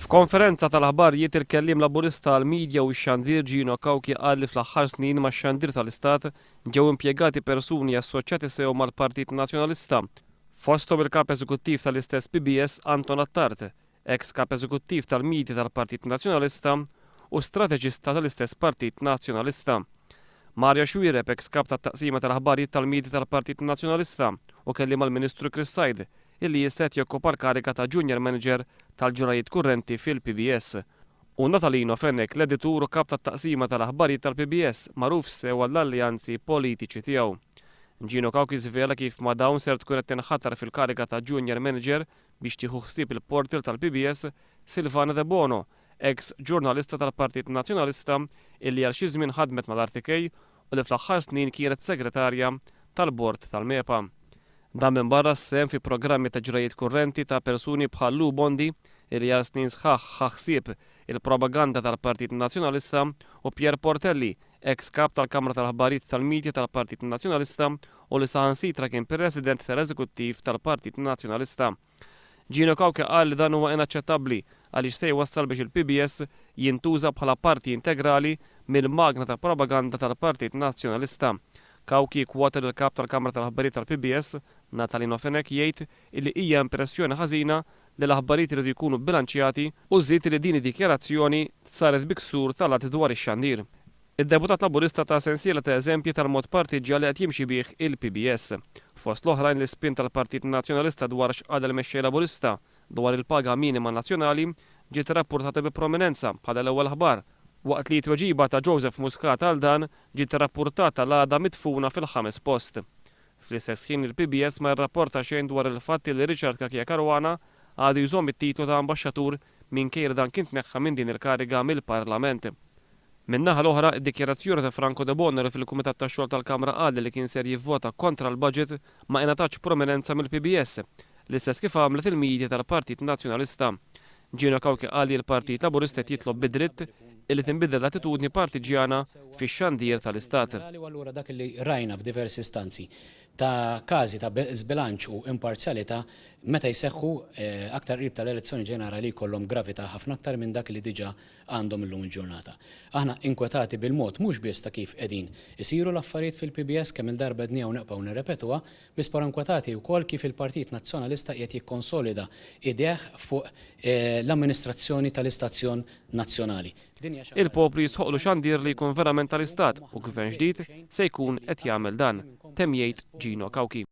F'konferenza tal-aħbarijiet il-kelliem Laburista għall-Media u x-Xandir Gino Cauchi qal li fl-aħħar snin max-xandir tal-Istat ġew impjegati persuni assoċjati sew mal-Partit Nazzjonalista, fosthom il-Kap Eżekuttiv tal-istess PBS Anton Attard, eks Kap Eżekuttiv tal-Media tal-Partit Nazzjonalista u strateġista tal-istess Partit Nazzjonalista. Mario Xuereb, eks Kap tat-Taqsima tal-Aħbarijiet tal-Media tal-Partit Nazzjonalista u kelliem għall-Ministru Chris Said, illi issa qed jokkupa l-kariga ta' Junior Manager tal-ġrajiet kurrenti fil-PBS. U Natalino Fenech, l-editur u kap tat-taqsima tal-aħbarijiet tal-PBS, magħruf sew għall-alleanzi politiċi tiegħu. Gino Cauchi żvela kif ma' dawn ser tkun qed tinħatar fil-kariga ta' Junior Manager biex tieħu ħsieb il-portal tal-PBS Silvana Debono, eks ġurnalista tal-Partit Nazzjonalista illi għal xi żmien ħadmet mal-RTK u li fl-aħħar snin kienet segretarja tal-bord tal-MEPA. Dan minbarra s-sehem fi programmi ta' ġrajiet kurrenti ta' persuni bħal Lou Bondi illi għal snin sħaħ ħa ħsieb il-propaganda tal-Partit Nazzjonalista u Pierre Portelli, eks Kap tal-Kamra tal-Aħbarijiet tal-Media tal-Partit Nazzjonalista u li saħansitra kien President tal-Eżekuttiv tal-Partit Nazzjonalista. Gino Cauchi qal li dan huwa inaċċettabbli għaliex se jwassal biex il-PBS jintuża bħala parti integrali mill-magna ta' propaganda tal-Partit Nazzjonalista. Cauchi kkwota lill-Kap tal-Kamra tal-Aħbarijiet tal-PBS, Natalino Fenech jgħid illi hija impressjoni ħażina li l-aħbarijiet iridu jkunu bbilanċjati u żied li din id-dikjarazzjoni saret bi ksur tal-Att dwar ix-Xandir. Id-deputat Laburista ta sensiela ta' eżempji tal-mod partiġġjan li qed jimxi bih il-PBS. Fost l-oħrajn l-ispin tal-Partit Nazzjonalista dwar x'qal il-Mexxej Laburista dwar il-paga minima nazzjonali ġiet irrappurtata bi prominenza bħala l-ewwel aħbar, waqt li t-tweġiba ta' Joseph Muscat għal dan ġiet irrappurtata l-għada midfuna fil-ħames post. Fl-istess ħin il-PBS ma rrapporta xejn dwar il-fatt li Richard Cachia Caruana għadu jżomm it-titlu ta' ambaxxatur minkejja li dan kien tneħħa minn din il-kariga mill-Parlament. Min-naħa l-oħra, id-dikjarazzjoni ta' Franco Debono li fil-Kumitat tax-Xogħol tal-Kamra qal li kien ser jivvota kontra l-budget ma ingħatatx prominenza mill-PBS, l-istess kif għamlet il-media tal-Partit Nazzjonalista. Gino Cauchi qal li l-Partit Laburista qed jitlob bi dritt illi tinbidel l-attitudni partiġġjana fix-xandir tal-Istat. U allura dak li rajna f'diversi istanzi ta' każi ta' żbilanċ u imparzjalità meta jseħħu aktar qrib tal-elezzjoni ġenerali jkollhom gravità ħafna aktar minn dak li diġà għandhom illum il-ġurnata. Aħna inkwetati bil-mod mhux biss ta' kif qegħdin isiru l-affarijiet fil-PBS, kemm-il darba għedniha u neqbgħu nirrepetuha, biss però inkwetati wkoll kif il-Partit Nazzjonalista qiegħed jikkonsolida idejh fuq l-amministrazzjoni tal-istazzjon nazzjonali. Din hija xi ħaġa. Il-poplu jistħoqqlu xandir li jkun verament tal-Istat u Gvern ġdid se jkun qed jagħmel dan, temm jgħid Gino Cauchi.